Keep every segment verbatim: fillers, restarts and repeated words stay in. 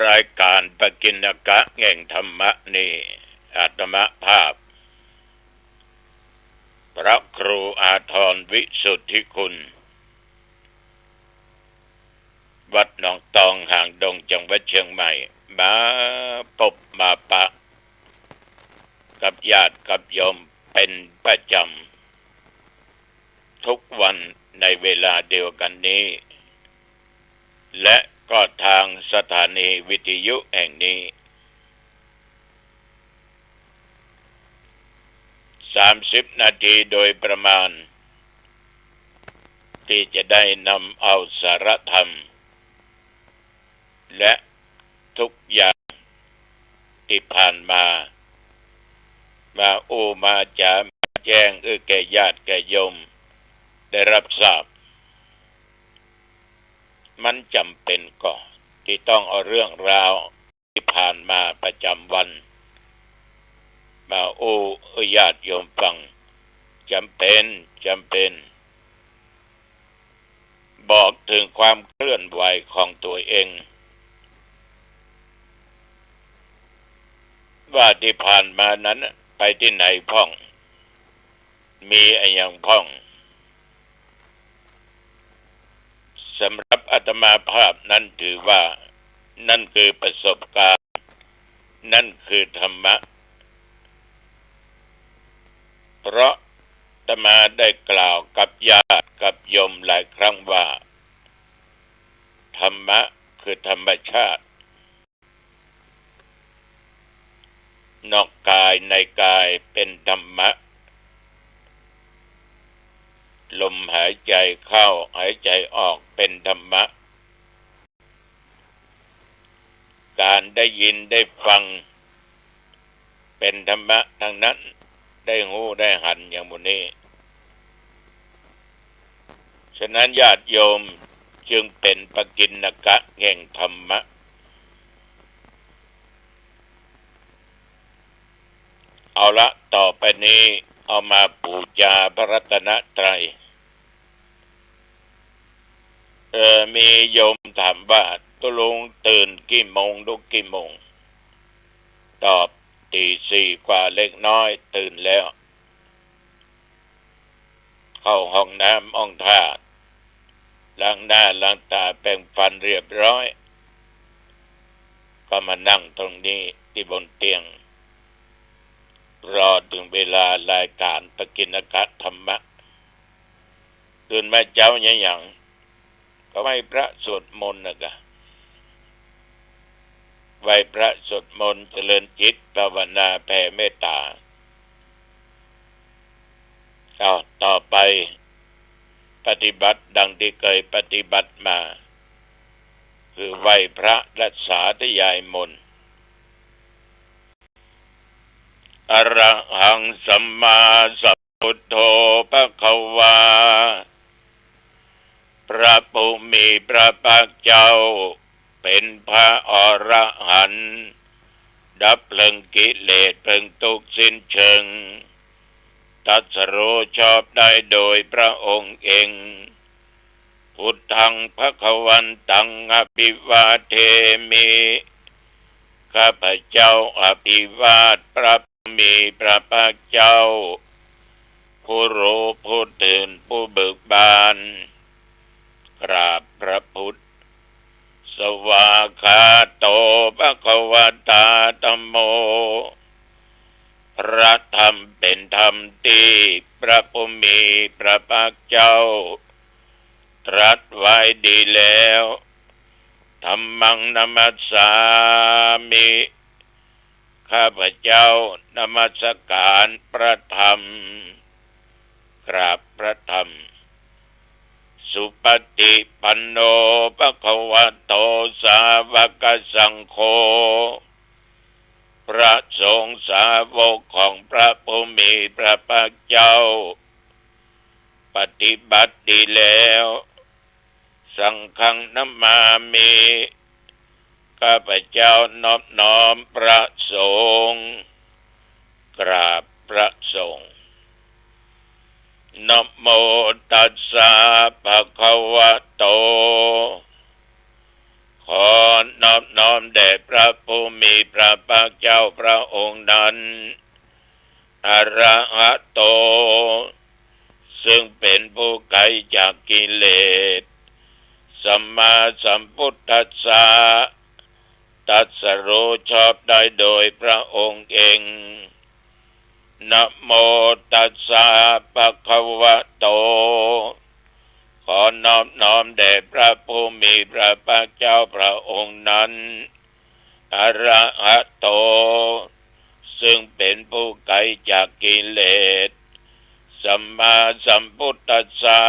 รายก๋านปกิณกะแห่งธรรมะนี้ อาตมาภาพ พระครูอาทรวิสุทธิคุณ วัดหนองตอง หางดง จังหวัดเชียงใหม่ มาปบมาปะกับญาติกับโยมเป๋นประจ๋ำ ทุกวันในเวลาเดียวกั๋นนี้ และก็ตางสถานีวิทยุแห่งนี้ สามสิบนาทีโดยประมาณ ตี้จะได้นำเอาสาระธรรม และทุกอย่างตี้ผ่านมา มาอู้มาจ๋า มาแจ้งอื้อแก่ญาติแก่โยมได้รับทราบ มันจ๋ำเป๋นก่อตี้ต้องเอาเรื่องราวตี้ผ่านมาประจ๋ำวัน มาอู้หื้อญาติโยมฟัง จ๋ำเป๋น จ๋ำเป๋น บอกเถิงความเคลื่อนไหวของตั๋วเอง ว่าตี้ผ่านมานั้นน่ะ ไปตี้ไหนพ่อง มีอะหยังพ่อง สำหรับอาตมาภาพนั้นถือว่า นั่นคือประสบก๋ารณ์ นั่นคือธรรมะ เพราะอาตมาได้กล่าวกับญาติกับโยมหลายครั้งว่า ธรรมะคือธรรมชาติ นอกก๋ายในก๋ายเป๋นธรรมะ ลมหายใจ๋เข้าหายใจ๋ออกเป๋นธรรมะ ก๋านได้ยินได้ฟังเป๋นธรรมะตังนั้น ได้ฮู้ได้หันอย่างหมู่นี้ ฉะนั้นญาติโยมจึงเป๋นปกิณกะแห่งธรรมะ เอาละ ต่อไปนี้เอามาปู๋จาพระรัตนตรัย เอ่อ มีโยมถามว่า ตุ๊ลุงตื่นกี่โมง ลุกกี่โมง ตอบ ตี๋สี่กว่าเล็กน้อย ตื่นแล้ว เข้าห้องน้ำห้องท่า ล้างหน้าล้างต๋าแปรงฟันเรียบร้อย ก็มานั่งตรงนี้ตี้บนเตียง รอเถิงเวลารายก๋านปกิณกะธรรมะ ตื่นมาเจ๊าเยียะหยัง ก็ไหว้พระสวดมนต์นะกะ ไหว้พระสวดมนต์เจริญจิตภาวนาแผ่เมตต๋า เอา ต่อไปปฏิบัติดังตี้เกยปฏิบัติมา คือไหว้พระและสาธยายมนต์ อะระหังสัมมาสัมพุทโธภะคะวา พระผู้มีพระภาคเจ้าเป๋นพระอรหันต์ ดับเพลิงกิเลสเพลิงตุ๊กข์สิ้นเชิง ตรัสรู้ชอบได้โดยพระองค์เอง พุทธังภะคะวันตังอะภิวาเทมิ ข้าพเจ้าอภิวาทพระผู้มีพระภาคเจ้า ผู้รู้ผู้ตื่นผู้เบิกบาน กราบพระพุทธ สวากขาโตภะคะวะตาธัมโม พระธรรมเป๋นธรรมตี้พระผู้มีพระภาคเจ้าตรัสไว้ดีแล้ว ธัมมังนะมัสสามิ ข้าพเจ้านมัสการพระธรรม กราบพระธรรม สุปฏิปันโนภะคะวะโต สาวกสังโฆ พระสงฆ์สาวกของพระผู้มีพระภาคเจ้า ปฏิบัติดีแล้ว สังฆังนะมามิ ข้าพเจ้านอบน้อมพระสงฆ์ กราบพระสงฆ์ นะโมตัสสะภะคะวะโต ข ขอนอบน้อมแด่พระผู้มีพระภาคเจ้าพระองค์นั้น อรหะโต ซึ่งเป็นผู้ไกลจากกิเลส สัมมาสัมพุทธัสสะ ตรัสรู้ชอบได้โดยพระองค์เอง นะโมตัสสะ ภะคะวะโต ขอนอบน้อมแด่พระผู้มีพระภาคเจ้าพระองค์นั้น อรหะโต ซึ่งเป็นผู้ไกลจากกิเลส สัมมาสัมพุทธัสสะ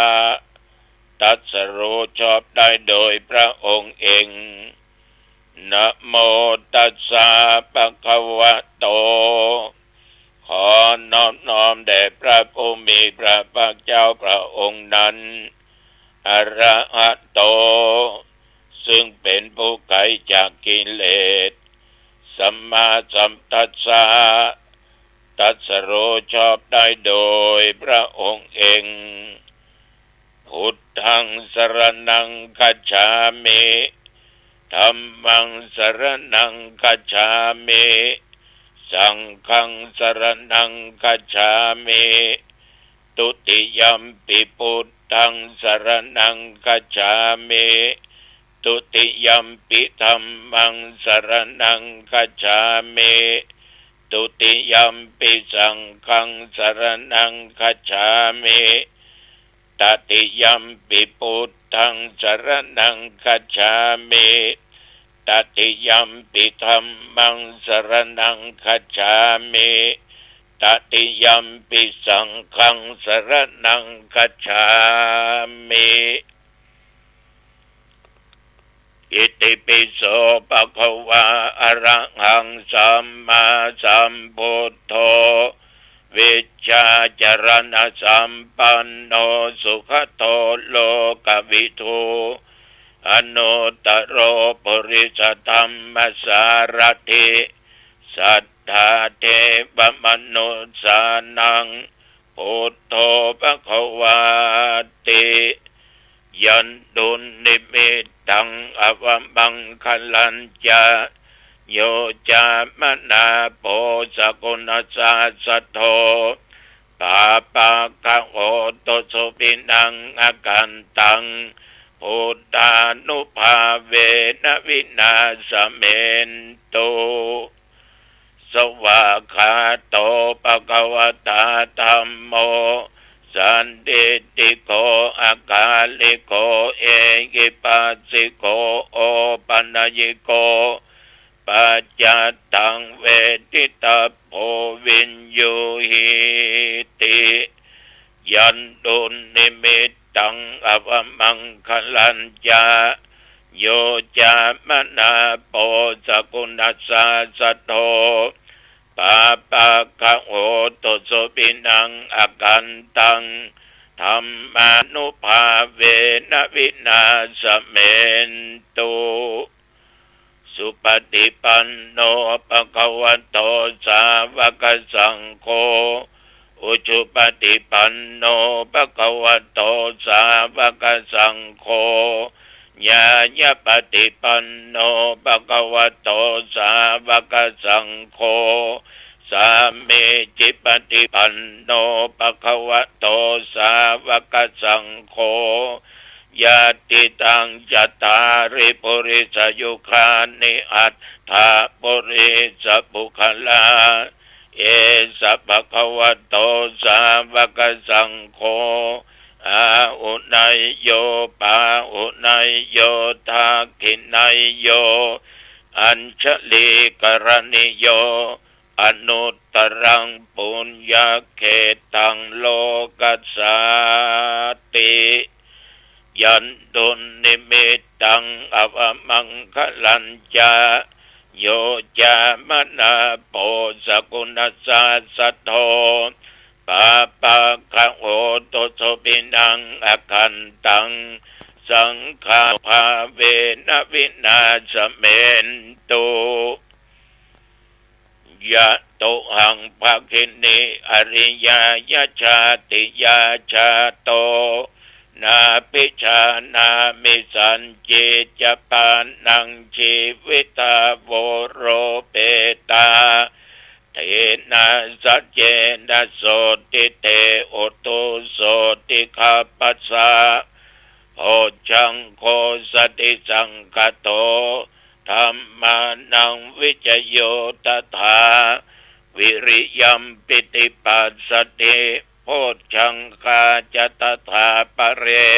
ตรัสรู้ชอบได้โดยพระองค์เอง นะโมตัสสะ ภะคะวะโต ขอนอบน้อมแด่พระผู้มีพระภาคเจ้าพระองค์นั้น อรหะโต ซึ่งเป็นผู้ไกลจากกิเลส สัมมาสัมพุทธัสสะ ตรัสรู้ชอบได้โดยพระองค์เอง พุทธังสรณังคัจฉามิ ธัมมังสรณังคัจฉามิ สังฆังสรณังคัจฉามิ ทุติยัมปิพุทธังสรณังคัจฉามิ ทุติยัมปิธัมมังสรณังคัจฉามิ ทุติยัมปิสังฆังสรณังคัจฉามิ ตติยัมปิพุทธังสรณังคัจฉามิ ตติยัมปิธัมมังสรณังคัจฉามิ ตติยัมปิสังฆังสรณังคัจฉามิ อิติปิโส ภะคะวา อะระหัง สัมมาสัมพุทโธ วิชชาจรณสัมปันโณ สุขโต โลกวิทู อนุตตโร ปุริสธัมมสารถิ สัทธาเทวมนุสสานัง พุทโธ ภะคะวาติ ยันตุนนิมิตตัง อวมังคะลัญจะ โย จามนาโป สกุณสสะโท ปาปะกะโหตุ สุขินัง อกันตัง พุทธานุภาเวนะ วินาสเมนตุ สวากขาโต ภะคะวะตา ธัมโม สันทิฏฐิโก อะกาลิโก เอหิปัสสิโก โอปะนะยิโก ปัจจัตตัง เวทิตัพโพ วิญญูหีติ ยันตุนนิมิตตัง อวมังคะลัญจะ โย จามนาโป สกุณสสะโท ปาปะกะโหตุ สุขินัง อกันตัง ธัมมานุภาเวนะ วินาสเมนตุ สุปฏิปันโน ภะคะวะโต สาวกสังโฆ อุจุปฏิปันโน ภะคะวะโต สาวกสังโฆ ญาณปฏิปันโน ภะคะวะโต สาวกสังโฆ สามีจิปฏิปันโน ภะคะวะโต สาวกสังโฆ ยะติตัง จัตตาริ ปุริสยุคานิ อัตถะ ปุริสปุคคละ เอสะ ภะคะวะโต สาวกสังโฆ อาหุเนยโย ปาหุเนยโย ทักขิเนยโย อัญชลีกรณีโย อนุตตรัง ปุญญเขตตัง โลกัสสาติ ยันตุนนิมิตตัง อวมังคะลัญจะ โย จามนาโป สกุณสสะโท ปาปะกะโหตุ สุขินัง อกันตัง สังฆานุภาเวนะ วินาสเมนตุ ยะโตหัง ภะคินี อริยายะชาติยา จาโต nābhijānāmi sañcicca pāṇaṃ jīvitā voropetā. Tena saccena sotthi te hotu sotthigabbhasā. Bojjhaṅgo satisaṅkhāto dhammānaṃ vicayo tathā. Viriyampi ti passati bojjhaṅgā ca tathāpare.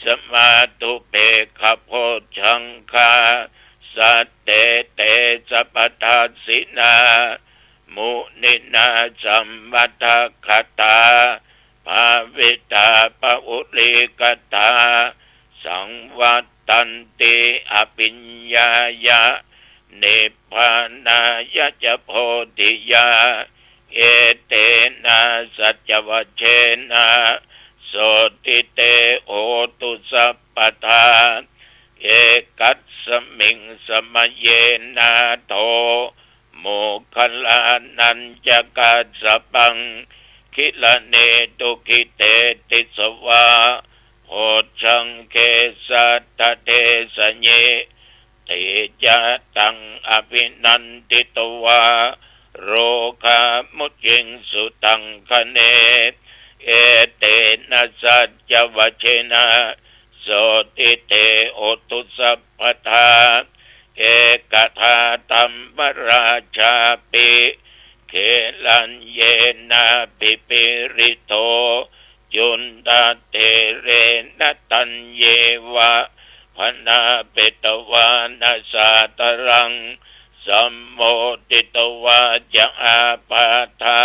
Samādhupekkhabojjhaṅgā sattete sabbadassinā muninā sammadakkhātā bhāvitā bahulīkatā. Saṃvattanti abhiññāya nibbānāya ca bodhiyā. Etena saccavajjena sotthi te hotu sabbadā. Ekasmiṃ samaye nātho moggallānañca kassapaṃ gilāne dukkhite disvā bojjhaṅge satta desayi. Te ca taṃ abhinanditvā rogā mucciṃsu taṅkhaṇe. Etena saccavajjena sotthi te hotu sabbadā. Ekadā dhammarājāpi gelaññenābhipīḷito cundattherena taññeva bhaṇāpetvāna sādaraṃ sammoditvā ca ābādhā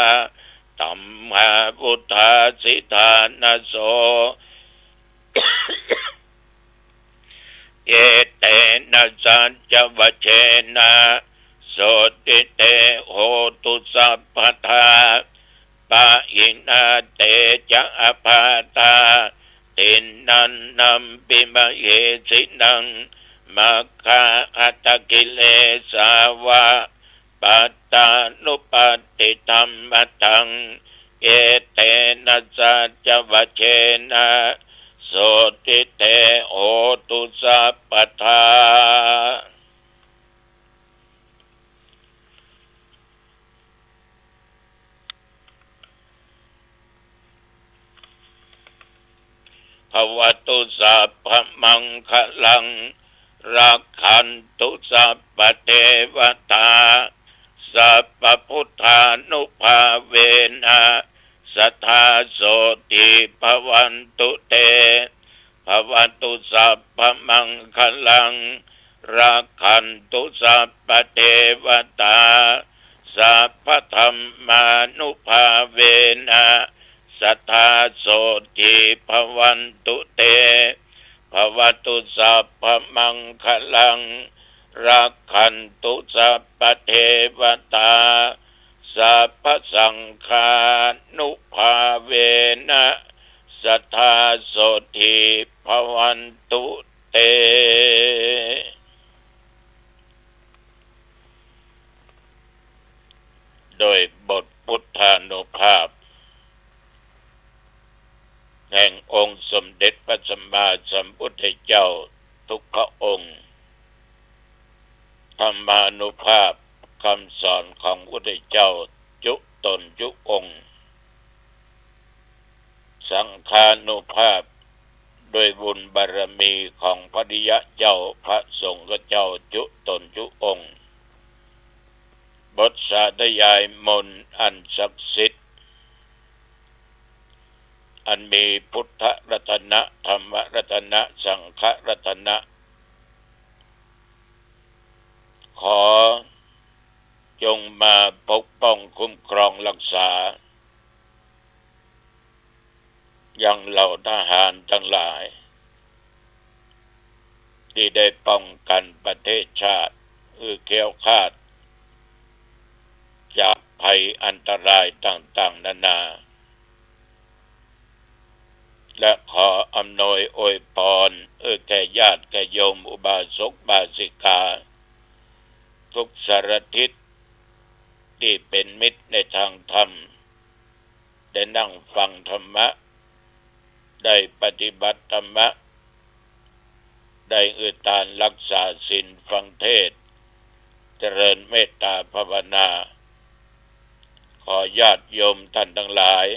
tamhā vuṭṭhāsi ṭhānaso. Etena saccavajjena sotthi te hotu sabbadā. Pahīnā te ca ābādhā tiṇṇannampi mahesinaṃ maggā aṭṭhakilesā va pattānuppattidhammataṃ. Etena saccavajjena sotthi te hotu sabbadā. Bhavatu sabbamaṅgalaṃ rakkhantu sabbadevatā sabbabuddhānubhāvena sadā sotthī bhavantu te. Bhavatu sabbamaṅgalaṃ rakkhantu sabbadevatā sabbadhammānubhāvena sadā sotthī bhavantu te. Bhavatu sabbamaṅgalaṃ rakkhantu sabbadevatā sabbasaṅghānubhāvena sadā sotthī bhavantu te. โดยบทพุทธานุภาพแห่งองค์สมเด็จพระสัมมาสัมพุทธเจ้าทุกพระองค์ ธรรมานุภาพคำสอนของพระพุทธเจ้าจุตนจุองค์ สังฆานุภาพด้วยบุญบารมีของพระริยะเจ้าพระสงฆ์เจ้าจุตนจุองค์ บทสาธยายมนต์อันศักดิ์สิทธิ์ อันมีพุทธรัตนะ ธรรมรัตนะ สังฆรัตนะ ขอจงมาปกป้องคุ้มครองรักษา ยังเหล่าทหารทั้งหลาย ที่ได้ป้องกันประเทศชาติหื้อแคล้วคลาดจากภัยอันตรายต่างๆ นานา และขออำนวยอวยพรหื้อแก่ญาติแก่โยมอุบาสกอุบาสิกา ทุกสารทิศที่เป็นมิตรในทางธรรม ได้นั่งฟังธรรมะ ได้ปฏิบัติธรรมะ ได้หื้อตาน รักษาศีล ฟังเทศน์ เจริญเมตตาภาวนา ขอญาติโยมท่านทั้งหลาย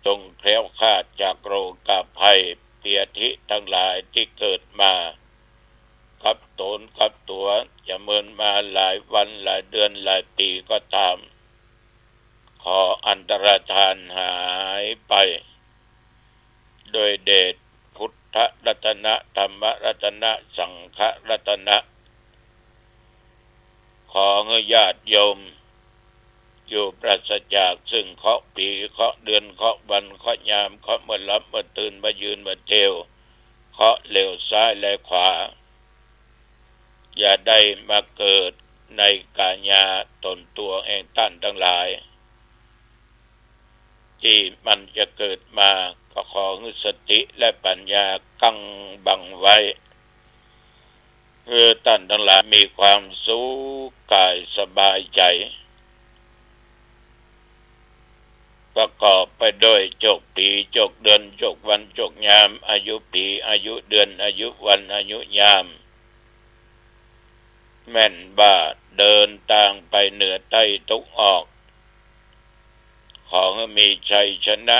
จงแคล้วคลาดจากโรคภัย เปียธิทั้งหลายตี้เกิดมา กับต๋นกับตั๋ว จะเมินมาหลายวันหลายเดือนหลายปี๋ก็ต๋าม ขออันตรธานหายไป โดยเดชพุทธรัตนะ ธรรมรัตนะ สังฆรัตนะ ขอหื้อญาติโยม อยู่ปราศจากซึ่งเคราะห์ปี๋ เคราะห์เดือน เคราะห์วัน เคราะห์ยาม เคราะห์เมื่อหลับเมื่อตื่น เมื่อยืนเมื่อเตียว เคราะห์เหลวซ้ายและขวา อย่าได้มาเกิดในก๋ายาต๋นตั๋วแห่งต้านตังหลาย ตี้มันจะเกิดมา ก็ขอหื้อสติและปัญญากังบังไว้ หื้อต้านตังหลายมีความสุขก๋ายสบายใจ๋ ประกอบไปด้วยโจคปี๋ โจคเดือน โจควัน โจคยาม อายุปี๋ อายุเดือน อายุวัน อายุยาม แม่นว่าเดินตางไปเหนือใต้ตกออก ขอหื้อมีชัยชนะ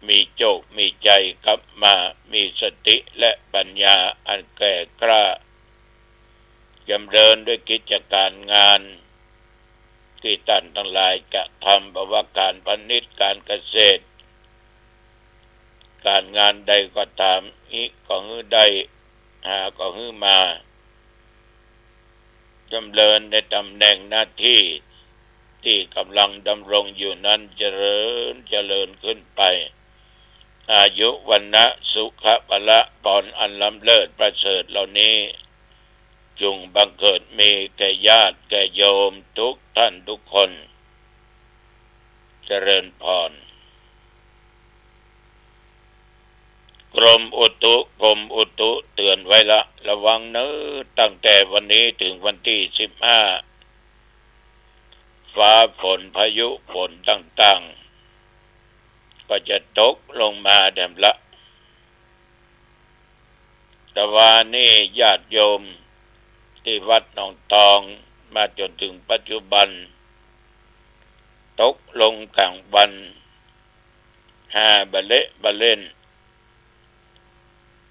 มีโจค มีใจ๋กลับมา มีสติและปัญญาอันแก่กล้า จ๋ำเริญด้วยกิจก๋ารงาน ตี้ต้านตังหลายจะทำ บ่ว่าก๋านพาณิชย์ ก๋านเกษตร ก๋ารงานใดก็ต๋าม ฮิก็หื้อได้ หาก็หื้อมา จ๋ำเริญในต๋ำแหน่งหน้าตี้ ตี้ก่ำลังดำรงอยู่นั้น เจริญ เจริญขึ้นไป อายุ วรรณะ สุขะ พละ พรอันล้ำเลิศประเสริฐเหล่านี้ จุ่งบังเกิดมีแก่ญาติแก่โยมทุกท่านทุกคน เจริญพร กรมอุตุ กรมอุตุเตือนไว้ละ ระวังเน่อ ตั้งแต่วันนี้เถิงวันตี้สิบห้า ฟ้าฝนพายุฝนต่างๆ ก็จะตกลงมาแถมละ แต่ว่านี่ญาติโยมตี้วัดหนองตองมาจ๋นเถิงปัจจุบัน ตกลงก๋างวัน ฮาบ่เละบ่เล่น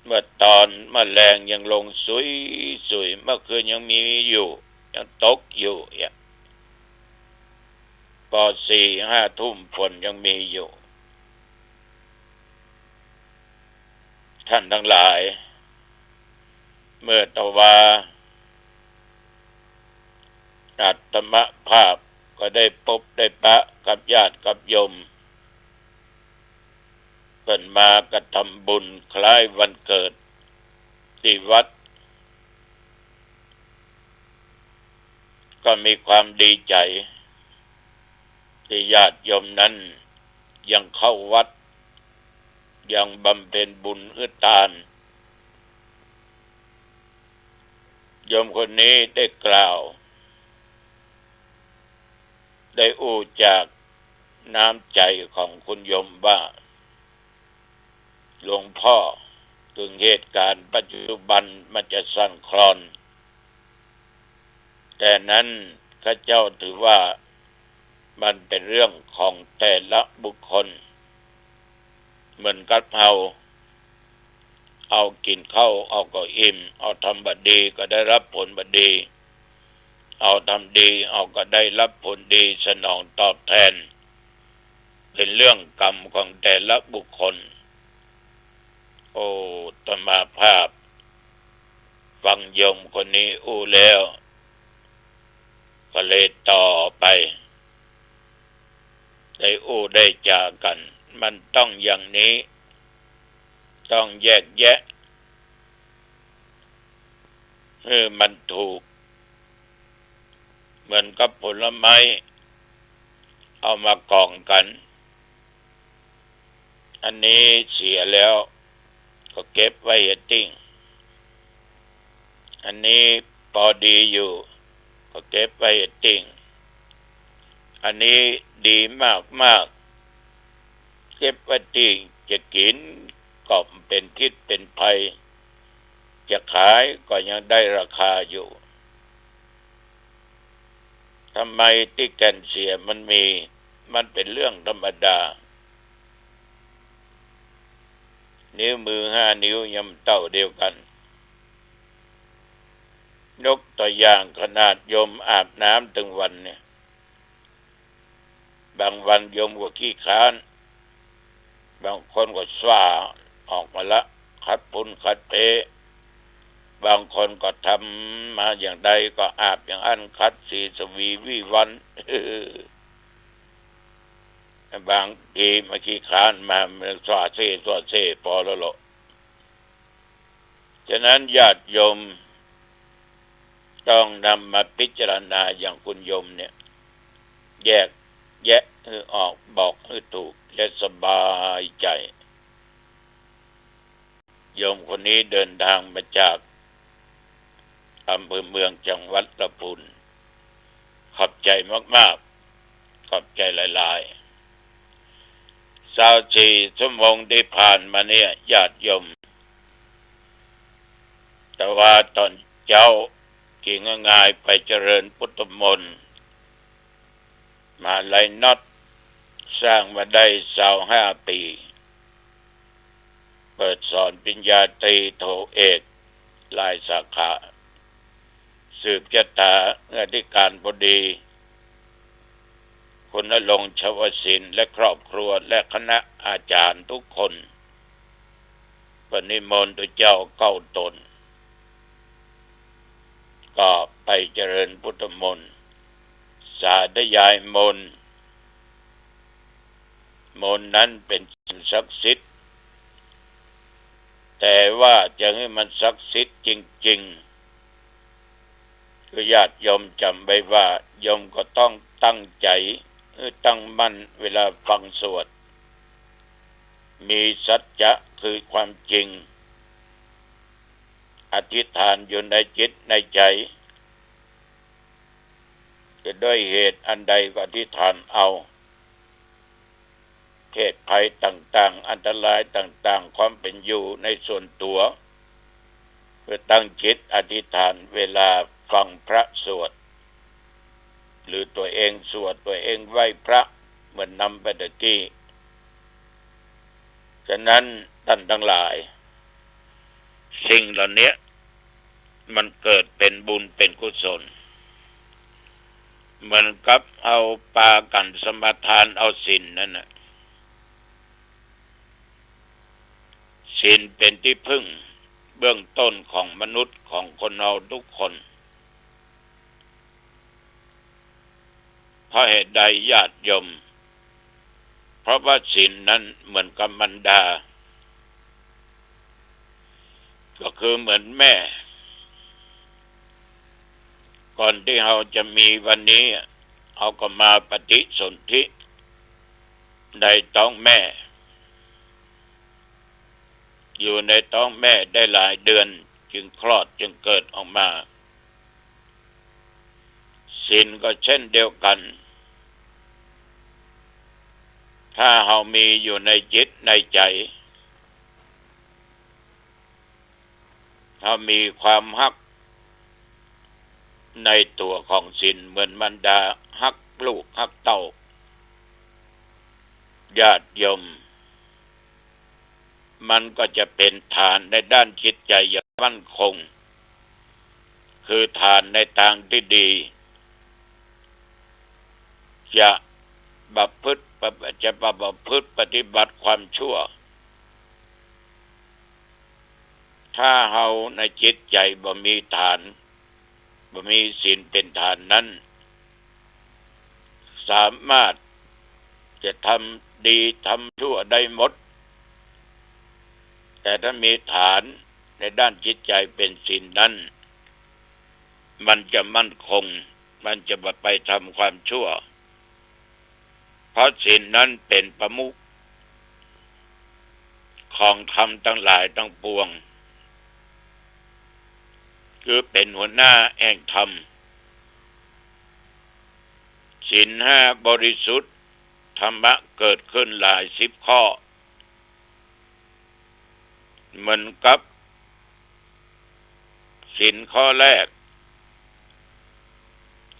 เมื่อต๋อนเมื่อแลงยังลงสุยๆ เมื่อคืนยังมีอยู่ ยังตกอยู่เหีย ปอสี่ห้าทุ่มฝนยังมีอยู่ ท่านตังหลาย เมื่อตะวา อาตมาภาพก็ได้ปบได้ปะกับญาติกับโยม เปิ้นมากระทำบุญคล้ายวันเกิดตี้วัด ก็มีความดีใจ๋ ตี้ญาติโยมนั้นยังเข้าวัด ยังบำเพ็ญบุญหื้อตาน โยมคนนี้ได้กล่าว ได้อู้จากน้ำใจ๋ของคุณโยมว่า หลวงพ่อ เถิงเหตุก๋ารณ์ปัจจุบันมันจะสั่นคลอน แต่นั้นข้าเจ้าถือว่ามันเป๋นเรื่องของแต่ละบุคคล เหมือนกับเฮา เฮากิ๋นข้าว เฮาก็อิ่ม เฮาทำบ่ดีก็ได้ฮับผลบ่ดี เฮาทำดี เฮาก็ได้ฮับผลดีสนองตอบแทน เป๋นเรื่องกรรมของแต่ละบุคคล โอ้ อาตมาภาพ ฟังโยมคนนี้อู้แล้ว ก็เลยต่อไป ได้อู้ได้จ๋ากั๋น มันต้องอย่างนี้ ต้องแยกแยะ หื้อมันถูก เหมือนกับผลไม้ เอามากองกั๋น อันนี้เสียแล้วก็เก็บไว้เหียติ่ง อันนี้ปอดีอยู่ก็เก็บไว้เหียติ่ง อันนี้ดีมากๆ เก็บไว้ตี้จะกิ๋นก็บ่เป๋นพิษเป๋นภัย จะขายก็ยังได้ราคาอยู่ ทำไมตี้แก่นเสียมันมี มันเป๋นเรื่องธรรมดา นิ้วมือห้านิ้วยังบ่เต้าเดียวกั๋น ยกตั๋วอย่างขนาดโยมอาบน้ำตึงวันเนี่ย บางวันโยมก็ขี้คร้าน บางคนก็ส่าออกมาละ ขัดปุ้นขัดเป๊ บางคนก็ทำมาอย่างใดก็อาบอย่างอั้น ขัดสีสวีวีวัน บางทีมาขี้คร้านมา มันส่าเซ่ส่าเซ่ปอแล้วเลาะ ฉะนั้นญาติโยมต้องนำมาพิจารณาอย่างคุณโยมเนี่ย แยกแยะหื้อออก บอกหื้อถูก จะสบายใจ๋ โยมคนนี้เดินทางมาจากอำเภอเมืองจังหวัดลำพูน ขอบใจ๋มากๆ ขอบใจ๋หลายๆ ซาวสี่ชั่วโมงตี้ผ่านมาเนี่ย ญาติโยม แต่ว่าต๋อนเจ๊า กิ่งง่ายไปเจริญพุทธมนต์ มหาลัยน็อต สร้างมาได้ซาวห้าปี๋ เปิดสอนปริญญาตรีโทเอกหลายสาขา สืบชะตาอธิการบดี คุณณรงค์ ชวสิน และครอบครัว และคณะอาจ๋ารย์ทุกคน ปนิมนต์ตุ๊เจ้าเก้าต๋น ก็ไปเจริญพุทธมนต์ สาธยายมนต์ มนต์นั้นเป๋นสิ่งศักดิ์สิทธิ์ แต่ว่าจะหื้อมันศักดิ์สิทธิ์จริงๆ คือญาติโยมจ๋ำไว้ว่า โยมก็ต้องตั้งใจ๋ หื้อตั้งมั่นเวลาฟังสวด มีสัจจะคือความจริง อธิษฐานอยู่ในจิตในใจ๋ จะด้วยเหตุอันใดก็อธิษฐานเอา เหตุภัยต่างๆ อันตรายต่างๆ ความเป๋นอยู่ในส่วนตั๋ว เพื่อตั้งจิตอธิษฐานเวลาฟังพระสวด หรือตั๋วเองสวด ตั๋วเองไหว้พระ เหมือนนำไปตะกี้ ฉะนั้นต้านตังหลาย สิ่งเหล่านี้มันเกิดเป๋นบุญเป๋นกุศล เหมือนกับเอาปากั๋นสมาทานเอาศีลนั่นน่ะ ศีลเป๋นตี้พึ่งเบื้องต้นของมนุษย์ ของคนเฮาทุกคน เพราะเหตุใดญาติโยม เพราะว่าศีลนั้นเหมือนกับมารดา ก็คือเหมือนแม่ ก่อนตี้เฮาจะมีวันนี้ เฮาก็มาปฏิสนธิในต๊องแม่ อยู่ในต๊องแม่ได้หลายเดือน จึงคลอดจึงเกิดออกมา ศีลก็เช่นเดียวกั๋น ถ้าเฮามีอยู่ในจิตในใจ๋ เฮามีความฮักในตั๋วของศีลเหมือนมารดาฮักลูกฮักเต้า ญาติโยม มันก็จะเป๋นฐานในด้านจิตใจ๋อย่างมั่นคง คือฐานในตางตี้ดี จะประพฤติ จะประพฤติปฏิบัติความชั่ว ถ้าเฮาในจิตใจ๋บ่มีฐาน บ่มีศีลเป๋นฐานนั้น สามารถจะทำดีทำชั่วได้หมด แต่ถ้ามีฐานในด้านจิตใจ๋เป๋นศีลนั้น มันจะมั่นคง มันจะบ่ไปทำความชั่ว เพราะศีลนั้นเป๋นประมุขของธรรมตังหลายตังปวง คือเป๋นหัวหน้าแห่งธรรม ศีลห้าบริสุทธิ์ ธรรมะเกิดขึ้นหลายสิบข้อ เหมือนกับศีลข้อแรก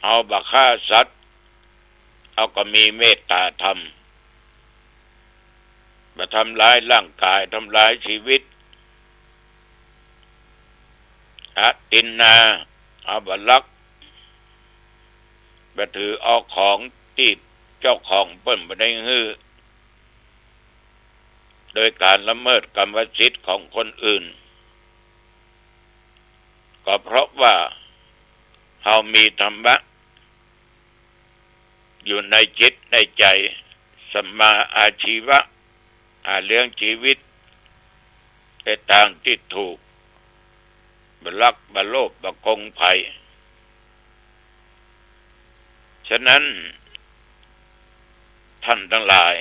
เฮาบ่ฆ่าสัตว์ เฮาก็มีเมตตาธรรม บ่ทำร้ายร่างกาย ทำร้ายชีวิต อทินนา เฮาบ่ลัก บ่ถือเอาของตี้เจ้าของเปิ้นบ่ได้หื้อ โดยการละเมิดกรรมสิทธิ์ของคนอื่น ก็เพราะว่าเฮามีธรรมะอยู่ในจิตในใจ๋ สัมมาอาชีวะ หาเลี้ยงชีวิตในตางตี้ถูก บ่ลัก บ่โลภ บ่โกงใผ ฉะนั้น ท่านตังหลาย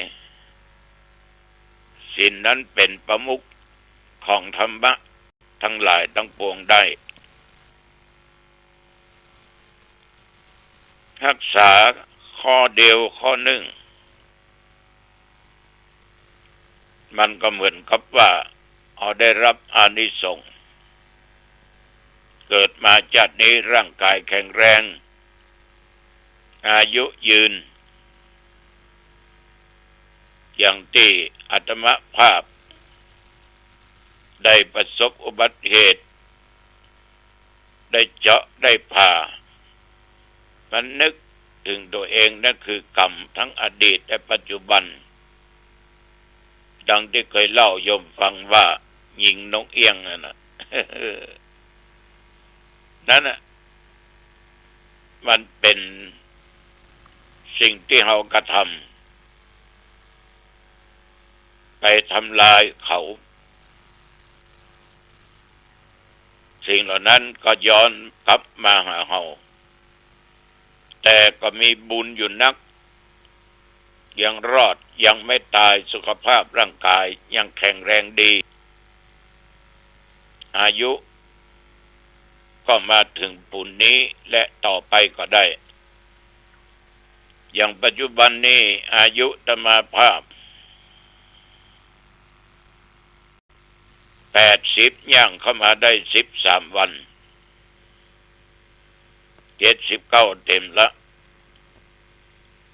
ศีลนั้นเป๋นประมุขของธรรมะตังหลายตังปวงได้ ฮักษาข้อเดียวข้อนึ่ง มันก็เหมือนกับว่าเฮาได้ฮับอานิสงส์ เกิดมาจาตินี้ร่างกายแข็งแรง อายุยืน อย่างตี้อาตมาภาพได้ประสบอุบัติเหตุ ได้เจาะได้ผ่า มันนึกเถิงตั๋วเอง นั่นคือกรรมทั้งอดีตและปัจจุบัน ดังตี้เกยเล่าโยมฟังว่ายิงนกเอี้ยงนั่นน่ะ นั่นน่ะ มันเป๋นสิ่งตี้เฮากระทำ ไปทำลายเขา สิ่งเหล่านั้นก็ย้อนกลับมาหาเฮา แต่ก็มีบุญอยู่นัก ยังรอด ยังไม่ตาย สุขภาพร่างกายยังแข็งแรงดี อายุก็มาเถิงปูนนี้และต่อไปก็ได้ อย่างปัจจุบันนี้อายุอาตมาภาพแปดสิบ ย่างเข้ามาได้สิบสามวัน เจ็ดสิบเก้าเต๋มละ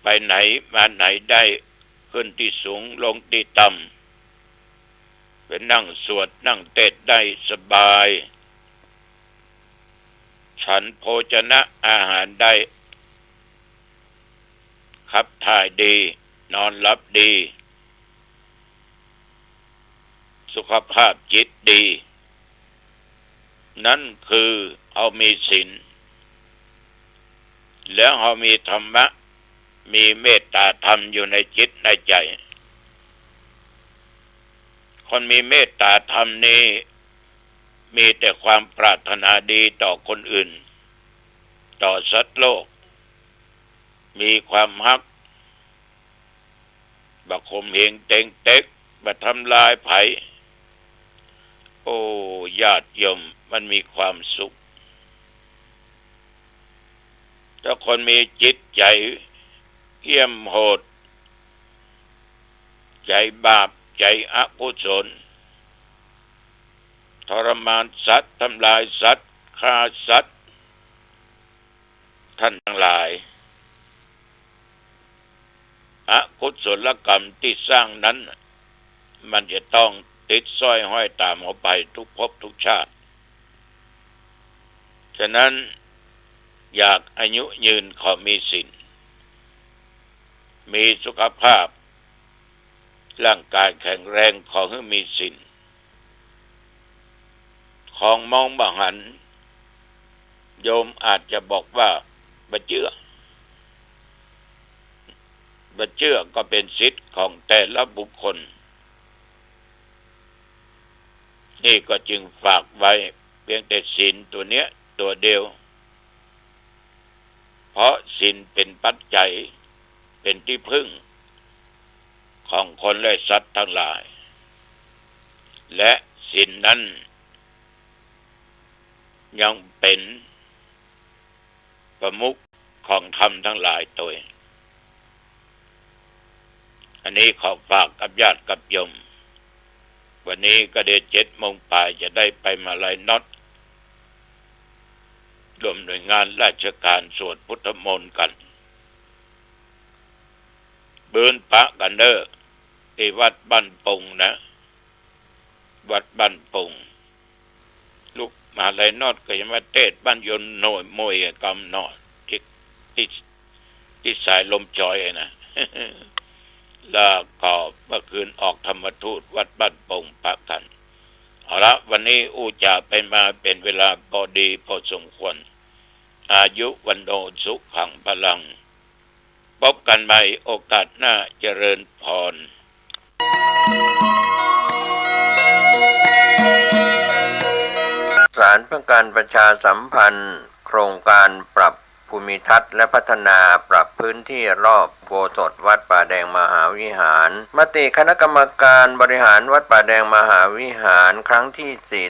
ไปไหนมาไหนได้ ขึ้นตี้สูง ลงตี้ต่ำ ไปนั่งสวด นั่งเตศน์ได้สบาย ฉันโภชนะอาหารได้ ขับถ่ายดี นอนหลับดี สุขภาพจิตดี นั่นคือเฮามีศีล แล้วเฮามีธรรมะ มีเมตตาธรรมอยู่ในจิตในใจ๋ คนมีเมตตาธรรมนี้ มีแต่ความปรารถนาดีต่อคนอื่น ต่อสัตว์โลก มีความฮัก บ่ข่มเหงเต็งเต็ก บ่ทำลายใผ โอ้ ญาติโยม มันมีความสุข ถ้าคนมีจิตใจ๋เหี้ยมโหด ใจ๋บาป ใจ๋อกุศล ทรมานสัตว์ ทำลายสัตว์ ฆ่าสัตว์ ท่านตังหลาย อกุศลกรรมตี้สร้างนั้น มันจะต้องติดสร้อยห้อยต๋ามเฮาไปทุกภพทุกชาติ ฉะนั้น อยากอายุยืนขอมีศีล มีสุขภาพ ร่างกายแข็งแรงขอหื้อมีศีล ของมองบ่หัน โยมอาจจะบอกว่าบ่เจื้อ บ่เจื้อก็เป๋นสิทธิ์ของแต่ละบุคคล นี่ก็จึงฝากไว้เพียงแต่ศีลตั๋วเนี้ยตั๋วเดียว เพราะศีลเป๋นปัจจัย เป๋นตี้พึ่งของคนและสัตว์ตังหลาย และศีลนั้นยังเป๋นประมุขของธรรมตังหลายตวย อันนี้ขอฝากกับญาติกับโยม วันนี้ก็เดี๋ยวเจ็ดโมงปลายจะได้ไปมหาลัยน็อต ร่วมหน่วยงานราชการสวดพุทธมนต์กั๋น เบิญปะกั๋นเน่อ ตี้วัดบ้านปงนะ วัดบ้านปง ลูกมหาลัยน็อตก็จะมาเตสน์บ้านโยมหน่วยมวยกำหนอด ตี้ ตี้ ตี้สายลมจอยนะ แล้วก็เมื่อคืนออกธรรมทูตวัดบ้านปงปะกั๋น เอาละ วันนี้อู้จ๋าไปมาเป๋นเวลาปอดีปอสมควร อายุ วัณโณ สุขัง พลัง พบกั๋นใหม่โอกาสหน้า เจริญพร สารเพื่อการประชาสัมพันธ์โครงการปรับภูมิทัศน์และพัฒนาปรับพื้นที่รอบอุโบสถวัดป่าแดงมหาวิหาร มติคณะกรรมการบริหารวัดป่าแดงมหาวิหารครั้งที่สี่